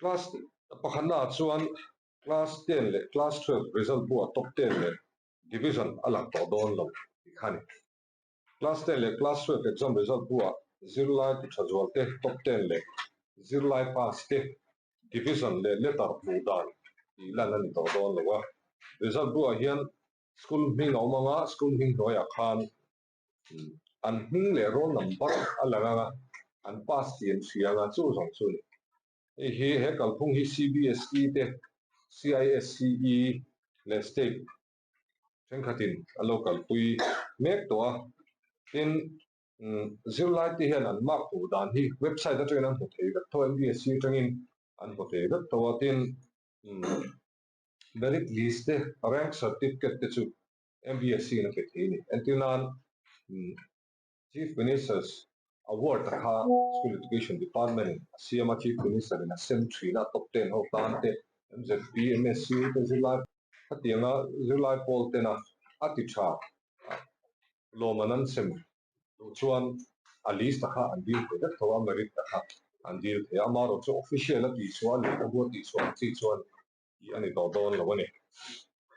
Class pakhatna ah chuan class 10 leh class 12 result bu ah top 10 leh division a lang tawh dawn lo tih kha a ni. Class 10 leh class 12 exam result bu ah zirlai ti tha zual te top 10 leh zirlai pass te division leh letter hmuh dan tih lan a ni tawh dawn lo a. Result bu ah hian school hming a awm ang a, school hming hnuaiah khan an hming leh roll number a lang ang a, an pass tih an hria ang a, chu zawng chu a ni. Hei hi he kalphung hi CBSE te, CISCE leh state thenkhatin an lo kalpui mek tawh a. Tin, zirlai te hian an mark hmuh dan hi website atangin an hmu thei vek tho a, MBSE atangin an hmu thei vek tho a. Tin, merit list te, rank certificate te chu MBSE in a pe thei a ni. Entirnan, Chief Minister's Award a kha School Education Department in a siam a, Chief Minister in a sem thin a, top 10 ho tan te, MZP, MSU te zirlai khatianga zirlai pawl tena a ti tha lawm an sem duh chuan a list a kha an dil thei vek tho a, merit a kha an dil thei a, amaherawhchu official a tihchhuah a lehkhabu a tihchhuah ang chi chuan tih a ni tawh dawn lo a ni.